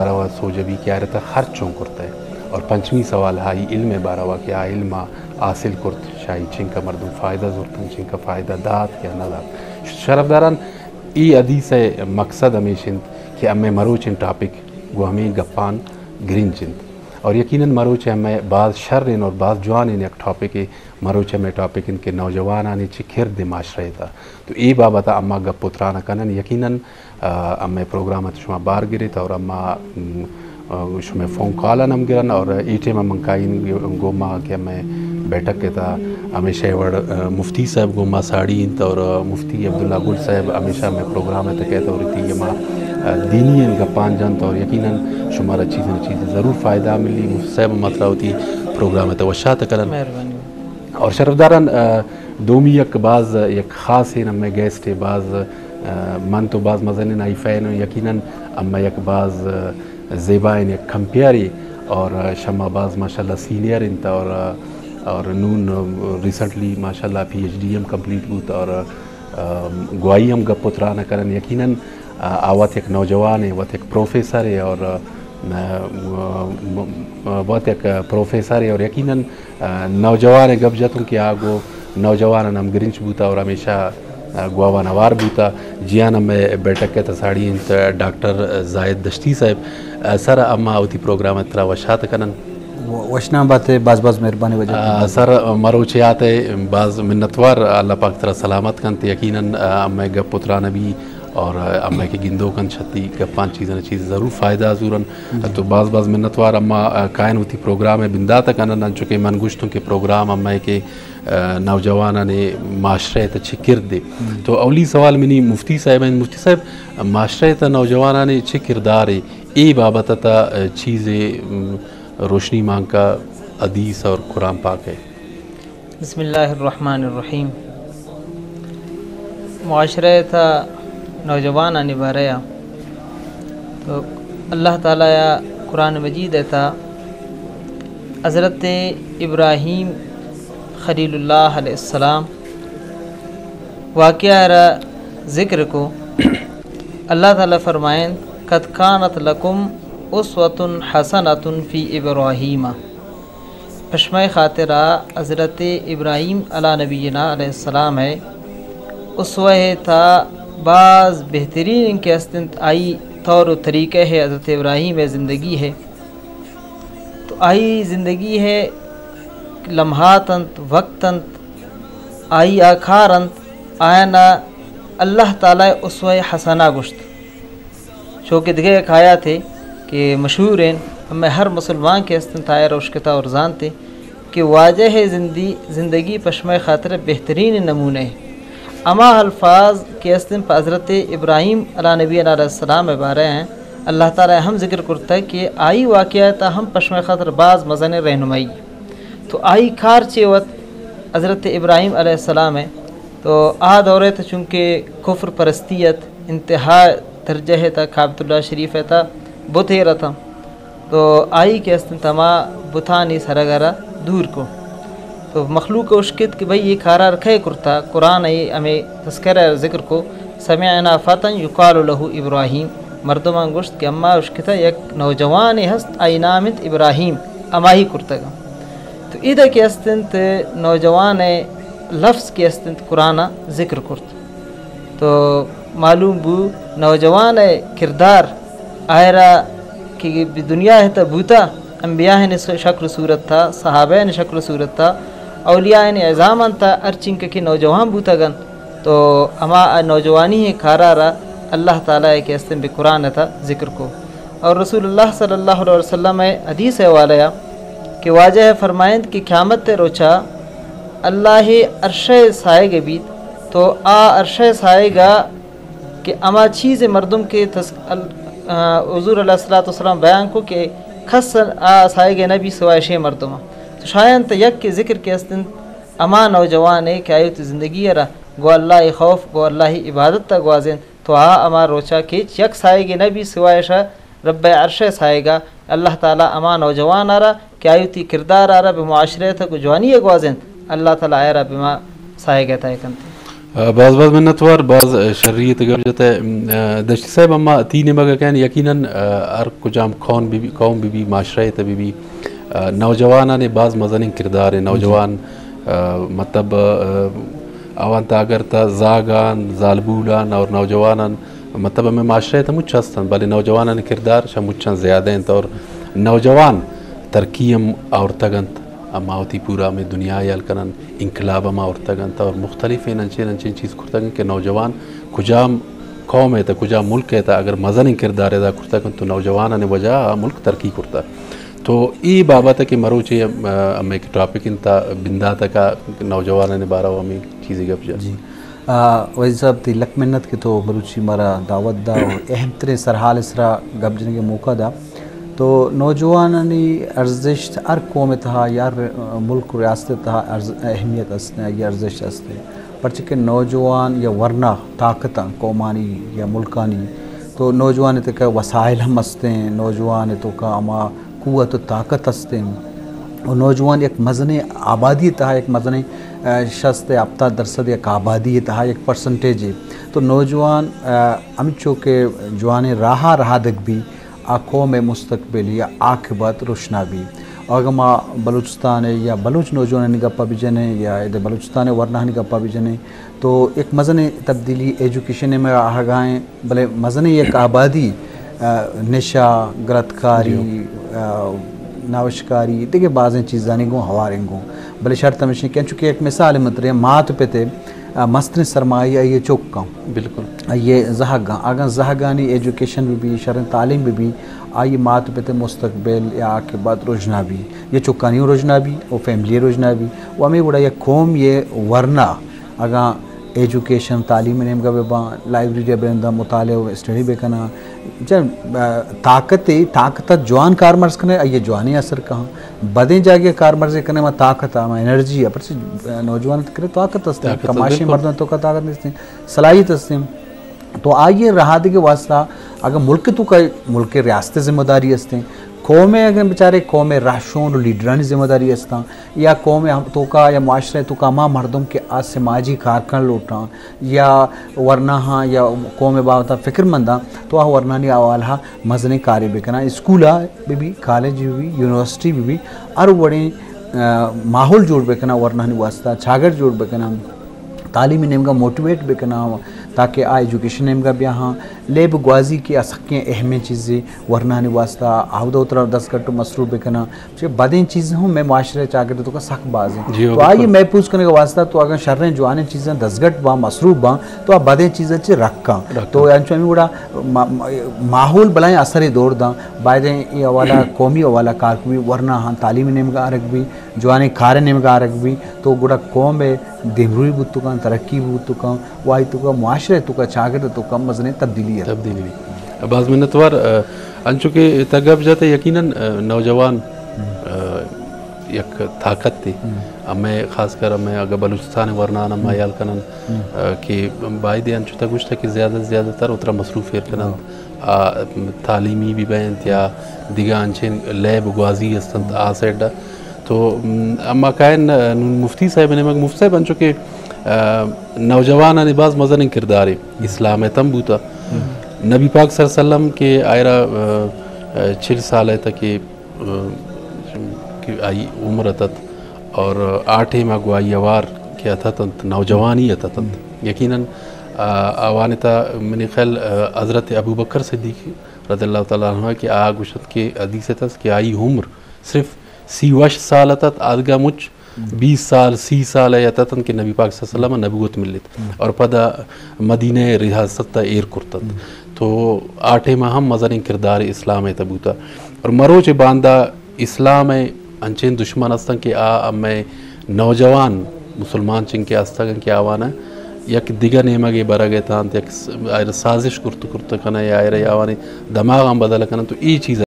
باروا سوج بی کہ آرتا خرچ چون کرتا ہے، اور پنچمی سوال ہائی علم باروا کہ آ علم حاصل کرت، شاہی چنکا مردم فائدہ زرتن، چنکا فائدہ دات یا نہ دات۔ شرفداران، ای حدیث مقصد ہمیش انت کہ ہمیں مروچیں ٹاپک گو ہمیں گپان گرنچ انت، اور یقیناً مروچ ہمیں باز شرین اور باز جوانین یک ٹاپک ہے۔ مروچ ہمیں ٹاپک انت کہ نوجوانانی چی کرد معاشرہ تا۔ تو ای بابت اما گپ و تران کنن۔ یقیناً، آ، ہمیں پروگرام ات شما بار گریت اور اما، م، آ، شما فون کال ہم گرن اور ای ٹائم من کائین گوما کہ ہمیں بیٹھک تا ہمیشہ وڑ، آ، مفتی صاحب گوما ساڑی انت اور مفتی عبداللہ گل صاحب ہمیشہ ہمیں پروگرام ات کہتا اور تی ہما، آ، دینی ان گپان جنت اور یقیناً شمارا چیز نہ چیز ضرور فائدہ ملی۔ مفتی صاحب مطلب ہوتی پروگرام ات وشات کرن۔ مہربانی۔ اور شرفداران، آ، دومی یک باز یک خاص ہیں، ہمیں گیسٹ ہے باز، آ، من تو باز مزنین آئی فین ہوں، یقیناً ہمیں یک باز، آ، زیبائیں یک کمپیئر ہے اور، آ، شما باز ماشاءاللہ سینئر انت اور، آ، اور نون، آ، ریسنٹلی ماشاءاللہ پی ایچ ڈی ہم کمپلیٹ بوت اور، آ، گواہی ہم گپ و تران کرن۔ یقیناً، آ، آ وت یک نوجوان ہے، وت یک پروفیسر ہے اور، آ، م-، م-، وت یک پروفیسر ہے اور یقیناً، آ، نوجوان گپ جتوں کہ آ گو نوجوان ہم گرنچ بوتا اور ہمیشہ، آ، گواوان ہوار بوتا۔ جیان ہمیں بیٹھک ات ساڑی انت ڈاکٹر زاہد دشتی صاحب۔ آ، سر، اما وتی پروگرام ترا وشات کنن۔ و-، وشنام بات، باز باز مہربانی وجہ آ، سر، مروچے آتے باز منتوار، اللہ پاک ترا سلامت کنت۔ یقیناً، آ، ہمیں گپ و تران بی اور، آ، ہمیں کہ گندوکن چھتی گپان چیزن چیز ضرور فائدہ زورن۔ تو باز باز منتوار، اما، آ، کائن وتی پروگرام بندات کنن، انچو کہ من گوشتوں کہ پروگرام ہمیں کہ، آ، نوجوانان معاشرہ تا چی کرد ہے۔ تو اولی سوال منی مفتی صاحب ہیں۔ مفتی صاحب، معاشرہ تا نوجوانان چی کردار ہے؟ ای بابت تا، آ، چیز، م، روشنی مانکا حدیث اور قرآن پاک ہے۔ بسم اللہ الرحمن الرحیم۔ معاشرہ تا نوجوانانی بارے آ تو اللہ تعالی یا قرآن مجید تا حضرت ابراہیم خلیل اللہ علیہ السلام واقعہ را ذکر کو۔ اللہ تعالی فرمائیں، قد کانت لکم اسوۃ حسنۃ فی ابراہیم۔ پشمئے خاطرا حضرت ابراہیم علی نبینا علیہ السلام ہے اسوہ ہے تا باز بہترین کہ استنت آئی طور و طریقہ ہے حضرت ابراہیم ہے زندگی ہے۔ تو آئی زندگی ہے لمحات انت، وقت انت، آئی آ کار انت، آیانا اللہ تعالی اسوہ حسنہ گوشت۔ چو کہ دگہ یک آیاتے کہ مشہور ہیں، ہمیں ہر مسلمان کہ استنت آئے روشکتا اور زانتے کہ واجہ زندی-، زندگی پشمئے خاطر بہترین نمونہ ہے۔ ہما الفاظ کہ استن پہ حضرت ابراہیم علی نبینا علیہ السلام بارے ہیں، اللہ تعالی ہم ذکر کرتا کہ آئی واقعہ تا ہم پشمئے خاطر باز مزن رہنمائی۔ تو آئی کار چے وت حضرت ابراہیم علیہ السلام ہے۔ تو آ دورے تا چونکہ کفر پرستی ات، انتہا درجہ ہے تا کعبۃ اللہ شریف ہے تا بت ایر اتاں۔ تو آئی کہ استنت ہما بتانی سرگرا دور کو۔ تو مخلوق اشکت کہ بھئی یہ کارار کئے کرتا، قرآن ای ہمیں تذکرہ ذکر کو، سمعنا فتى يقال له إبراهيم، مردمان گوشت کہ اما اشکتا یک نوجوانے ہست، آئی نام انت ابراہیم، ہمائی کرتگا۔ تو ادا کہ استنت نوجوان لفظ کہ استنت قرآن ذکر کرت۔ تو معلوم بو نوجوان کردار آئرا کہ دنیا ہے تا بوتا، انبیاء نے شکل صورت تا، صحابہ نے شکل صورت تا، اولیاء نے عظام تا، ہر چنکہ کہ نوجوان بوتگن۔ تو ہما نوجوانی ہے کارا را اللہ تعالی کہ استن بہ قرآن تا ذکر کو۔ اور رسول اللہ صلی اللہ علیہ وسلم حدیث حوالہ کہ واجہ فرمائند کہ قیامت روچا اللہ عرش سائگ بیت، تو آ عرش سائگا کہ ہما چیز مردم کہ تس-، ال-، آ، حضور علیہ الصلوۃ والسلام بیان کو کہ کس آ سائگ نبی سوائے شے مردم۔ تو شاید یک کہ ذکر کہ استن ہما نوجوان ہے کہ آیت زندگی را گو اللہ خوف، گو اللہ عبادت تا گوازین۔ تو آ ہما روچا کہ یک سائگ نبی سوائے شا رب عرش سائگا، اللہ تعالی ہما نوجوان آرا کہ آئی وتی کردار آرا بہ معاشرہ تک و جوانی گوازینت، اللہ تعالی آئرا بہ ما سائگ تہ کنت۔ آ، باز باز منتوار، باز شری ءِ تہ گپ جتہ۔ آ، دشتی صاحب، اما تئی نیمگ ءَ کن یقیناً، آ، ہر کجام قوم بہ بی، قوم بہ بی، معاشرہ ءِ تہ بہ بی، آ، نوجوانانی باز مزنیں کردار ایں۔ جی۔ نوجوان، آ، مطلب، آ، آوان تہ اگر تہ زاگان، زالبولان اور نوجوانان، مطلب ہمیں معاشرہ ءِ تہ مچ ہستن، بلے نوجوانانی کردار شہ مچاں زیادہ انت اور نوجوان ترقی ہم آورتگ انت۔ اما وتی پورا ہمیں دنیا یل کنن، انقلاب ہم آورتگ انت اور مختلفیں انچیں انچیں چیز کرتگ انت کہ نوجوان کجام قوم ءِ تہ، کجام ملک ءِ تہ اگر مزنیں کردار ادا کرتگ انت تو نوجوانانی وجہ ءَ ملک ترقی کرتگ۔ تو ای بابت ءَ کہ مروچی ہم، آ، ہمیں کہ ٹاپک انت، بندات ءَ کہ نوجوانانی بارہ ءَ ہمیں چیزے گپ جت۔ جی۔ آ، وزیر صاحب، تئی لک منت کہ تو بلوچی مارا دعوت دا اور اہم ترین سرحال ءِ سرا گپ جنگ ءِ موقع دا۔ تو نوجوانانی ارزشت ہر قوم ءِ تہا یا ہر ملک و ریاست ءِ تہا ارز-، اہمیت است، آئی ارزشت است۔ پرچہ کہ نوجوان یا ورنا طاقت آں قومانی یا ملکانی، تو نوجوان ءِ توکا وسائل ہم است ایں، نوجوان ءِ توکا ہما قوت و طاقت است ایں۔ و نوجوان یک مزنیں آبادی ءِ تہا، یک مزنیں، آ، شست ءُ ہپتاد درصد یک آبادی ءِ تہا یک پرسنٹیجے۔ تو نوجوان، آ، ہمینچو کہ جوانیں راہا رہادگ بی، آ قوم ءِ مستقبل یا عاقبت روشنا بی۔ اگاں ما بلوچستان ءِ یا بلوچ نوجوانانی گپا بجنیں یا ادے بلوچستان ءِ ورناہانی گپا بجنیں، تو یک مزنیں تبدیلی ایجوکیشن ءِ نیمگا آہگا ایں، بلے مزنیں یک آبادی، آ، نشہ، گلتکاری، جی۔ آ، ناوشکاری، دگہ بازیں چیزانی گوں ہواریں گوں۔ بلے شرط ہمیش ایں کہ انچو کہ یک مثال من ترے، مات پت ءِ، آ، مستریں سرمایہ آئی ءِ چک آں۔ بالکل۔ آئی ءِ زہگ آں۔ اگاں زہگانی ایجوکیشن بہ بی، شریں تعلیم بہ بی، آئی مات پت ءِ مستقبل یا عاقبت رژنا بی۔ یا چکانی ہوں رژنا بی، و فیملی رژنا بی۔ و ہمے وڑا یک قوم ءِ ورنا اگاں ایجوکیشن، تعلیم ءِ نیمگا بہ باں، لائبریری ءَ بہ رنداں، مطالعہ و اسٹڈی بہ کناں، چہ، آ، طاقت ءِ، طاقت ءَ جوان کارمرز کنے، آئی ءِ جوانیں اثر کہاں۔ بدیں جاگہ کارمرز کنے، ما طاقت ءَ، ما انرجی ءَ، پرچہ نوجوان ءِ کرے طاقت است، طاقت است، کماشیں بالکل۔ مردم ءِ توکا طاقت نیست، صلاحیت است۔ تو آئی ءِ رہادگ ءِ واسطہ اگاں ملک ءِ توکا، ملک ءِ ریاست ءِ ذمہ داری است، قوم ءِ اگاں بچارے، قوم ءِ رہشون و لیڈرانی ذمہ داری استاں، یا قوم ءِ ہم توکا یا معاشرہ ءِ توکا ہما مردم کہ آ سماجی کارکن لوٹاں یا ورناہاں یا قوم ءِ بابت ءَ فکرمنداں، تو آ ورنانی حوالہ ءَ مزنیں کارے بکناں۔ اسکول ءَ بہ بی، کالج بہ بی، یونیورسٹی بہ بی، ہر وڑیں، آ، ماحول جوڑ بکناں ورنانی واسطہ، چاگرد جوڑ بکناں، تعلیمی نیمگا موٹیویٹ بکناں تاکہ آ ایجوکیشن نیمگا بیاہاں۔ لیب گوازی کہ آ سکیں اہمیں چیزے ورنانی واسطہ، آودا وترا دستگٹ و مصروف بکناں۔ چہ بدیں چیز ہم مئے معاشرہ ءِ چاگرد ءِ توکا سک باز ایں۔ جی، تو آئی بالکل۔ محفوظ کنگ ءِ واسطہ تو اگاں شریں جوانیں چیزاں دزگٹ باں، مصروف باں، تو آ بدیں چیزاں چہ رکاں۔ رکاں۔ تو انچو ہمے وڑا ما-، ما-، ماحول بلائیں اثرے دور داں۔ باید ایں اے حوالہ قومی حوالہ کار بی، ورنا ہاں تعلیمی نیمگا آرگ بی، جوانیں کار نیمگا آرگ بی، تو گڑا قوم ءِ دیمروئی بوت کن، ترقی بوت کن، و آئی توکا معاشرہ ءِ توکا چاگرد ءِ توکا مزنیں تبدیلی ات۔ تبدیلی۔ باز منتوار، آ، انچو کہ تہ گپ جت یقیناً، آ، نوجوان، آ، یک طاقت تے۔ ہم۔ ہمیں خاص کر ہمیں اگر بلوچستان ورنان ہم ہم۔ حیال کنن، ہم۔ آ، کہ بایدے انچو تہ گوشتہ کہ زیادہ زیادہ تر اترا مصروف ایر کنن۔ ہم۔ آ، تعلیمی بہ بینت یا دگہ انچیں لیب گوازی استنت آ سائیڈ ءَ۔ تو، م، اما کائن، آ، نون مفتی صاحب ءِ نیمگ، مفتی صاحب انچو کہ، آ، نوجوانانی باز مزنیں کردارے اسلام ءِ تہ ہم بوتہ۔ ہم۔ نبی پاک صلی اللہ علیہ وسلم کہ آئرا، آ، آ، چل سال ءِ تہ کہ، آ، کہ آئی عمر اتت اور آ ٹائم ءَ گوں آئی ہوار کہ اتت انت، نوجوانی اتت انت۔ ہم۔ یقیناً، آ، آوانی تہ منی خیال، آ، حضرت ابوبکر صدیق رضی اللہ تعالیٰ عنہ کہ آ گوشت کہ حدیث ءِ تہ کہ آئی عمر صرف سی و ہشت سال اتت، آدگہ مچ بیس سال، سی سال ءَ اتت انت کہ نبی پاک صلی اللہ علیہ وسلم ءَ نبوت ملیت۔ ہم۔ اور پدا مدینہ ءِ ریاست ءَ ایر کرتت۔ ہم۔ تو آ ٹائم ءَ ہم مزنیں کردار اسلام ءِ تہ بوتہ۔ اور مروچ باندا اسلام ءِ انچیں دشمن ہستن کہ آ ہمے نوجوان مسلمان چنکہ ہستگ انت کہ آوان ءَ یک دگہ نیمگے برگ ءَ تانت، یک س-، آئرا سازش کرت کرت کنن یا آئرا آوانی دماغاں بدل کنن، تو اے چیز